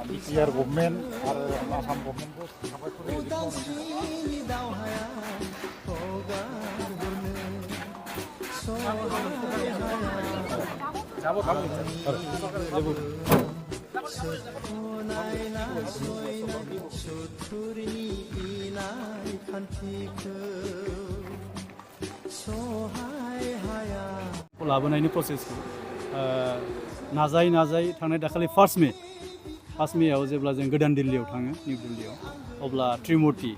BTR government आरो आसाम गभर्नमेन्टखौ साबायखर लाबोनायनि प्रसेसखौ नाजायै थांनाय दाखालि फार्स्ट मेआव जेब्ला जों गोदान दिल्लीयाव थाङो निउ दिल्लीयाव अब्ला त्रिमुर्ति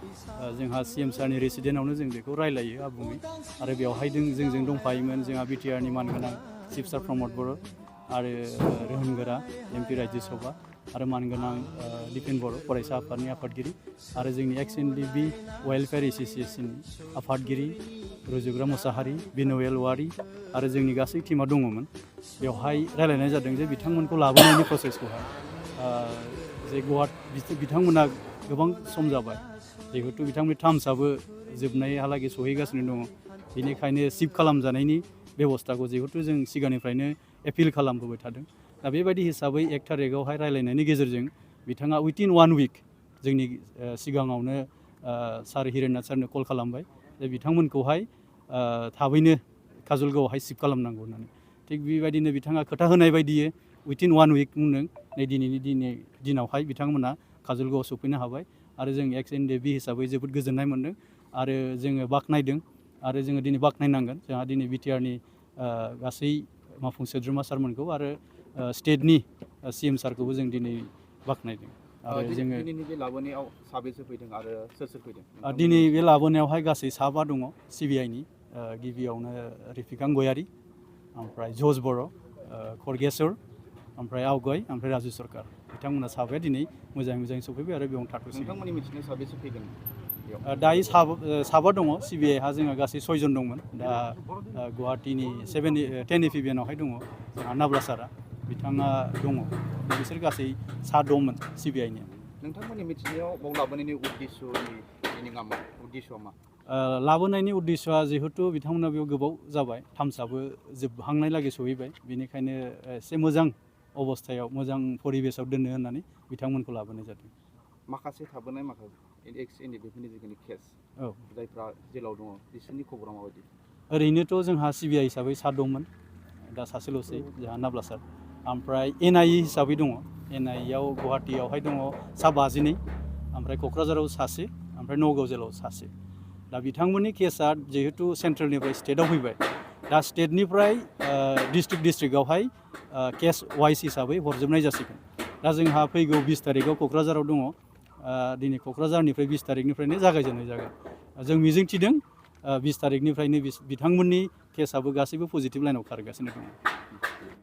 जोंहा सीएम सारनि रेसिडेन्टआवनो जों बेखौ रायलायो आबुङै आरो बेवहाय जोंजों दंफायोमोन जोंहा बिटिआरनि मानगोनां चिफ सार प्रमद बर' आरो रोहोनगोरा एमपि राज्यो सभा आरो मानगोनां दिपेन बर' फरायसा आफादनि आफादगिरि आरो जोंनि Ndfb वेलफेयार एस'सिएशननि आफादगिरि रुजुग्रा मोसाहारि बिन'यल वारि आरो जोंनि गासै टीमा दङमोन बेवहाय रायलायनाय जादों जे बिथांमोनखौ लाबोनायनि प्रसेसखौहाय जे बिथांमोना गोबां सम जाबाय जिहेतु बिथांमोननि टार्म्सआबो जोबनायहालागै सहैगासिनो दङ बेनिखायनो शिफ्ट खालामजानायनि बेबस्थाखौ जिहेतु जों सिगांनिफ्रायनो एपिल खालामबोबाय थादों दा बेबायदि हिसाबै 1 थारिखआवहाय रायलायनायनि गेजेरजों बिथाङा उइथिन 1 उइक जोंनि सिगाङावनो सार हिरेननाथ सारनो कल खालामबाय जे बिथांमोनखौहाय थाबैनो काजलगावआवहाय शिफ्ट खालामनांगौ होननानै थिग बेबायदिनो बिथाङा खोथा होनाय बायदियै उइथिन 1 उइक बुंदों नै दिनैनि दिनावहाय बिथांमोना काजलगावआव सफैनो हाबाय आरो जों Ndfb हिसाबै जोबोद गोजोननाय मोन्दों आरो जोङो बाख्नायदों आरो जोङो दिनै बाख्नायनांगोन जोंहा दिनै बिटिआरनि गासै मावफुं सोद्रोमा सारमोनखौ आरो स्टेटनि सीएम सारखौबो जों दिनै बाख्नायदों आरो जोङो दिनैनि बे लाबोनायाव साबेसे फैदों आरो सोर फैदों दिनै बे लाबोनायावहाय गासै 7 दङ सिबिआइनि गिबियावनो रिफिकां गयारि ओमफ्राय जज बर' खरगेस्वर ओमफ्राय आवगय ओमफ्राय राजु सरकार बिथांमोना साबाया दिनै मोजाङै सफैबाय आरो बेयावनो थाथ'सिगोन नोंथांमोननि मिथिनायाव साबेसे फैगोन दायो 7 दङ सिबिआइहा जोंहा गासै 6 जन दंमोन दा गुवाहाटीनि 10 एफिबिएनावहाय दङ जोंहा नाब्ला सारा बिथाङा दङ बिसोर गासै 7 दंमोन सिबिआइनि नोंथांमोननि मिथिनायाव बाव लाबोनायनि उद्देश्यआ मा लाबोनायनि उद्देश्यआ जिहेतु बिथांमोना बेयाव गोबाव जाबाय टार्म्सआबो जोबहांनायलागै सहैबाय बेनिखायनो एसे मोजां अबस्थायाव मोजां परिबेसाव दोननो होननानै बिथांमोनखौ लाबोनाय जादों माखासे थाबोनाय Ndfbनि जिखिनि केस जायफ्रा जेलाव दङ बिसोरनि खबरा माबायदि ओरैनोथ' जोंहा सिबिआइ हिसाबै 7 दंमोन दा सासेल'सै जोंहा नाब्ला सार ओमफ्राय NIE हिसाबै दङ NIEआव गुवाहाटीयावहाय दङ 52 ओमफ्राय क'क्राझाराव सासे ओमफ्राय नगाव जेलाव सासे दा बिथांमोननि केसआ जिहेतु सेन्ट्रेलनिफ्राय स्टेटआव फैबाय दा स्टेटनिफ्राय डिस्ट्रिक्टआवहाय केस वाइज हिसाबै हरजोबनाय जासिगोन दा जोंहा फैगौ 20 तारिखआव क'क्राझाराव दङ दिनै क'क्राझारनिफ्राय 20 तारिखनिफ्रायनो जागायजेननाय जागोन जों मिजिंथिदों 20 तारिखनिफ्रायनो बिथांमोननि केसआबो गासैबो पजिटिभ लाइनाव खारगासिनो दङ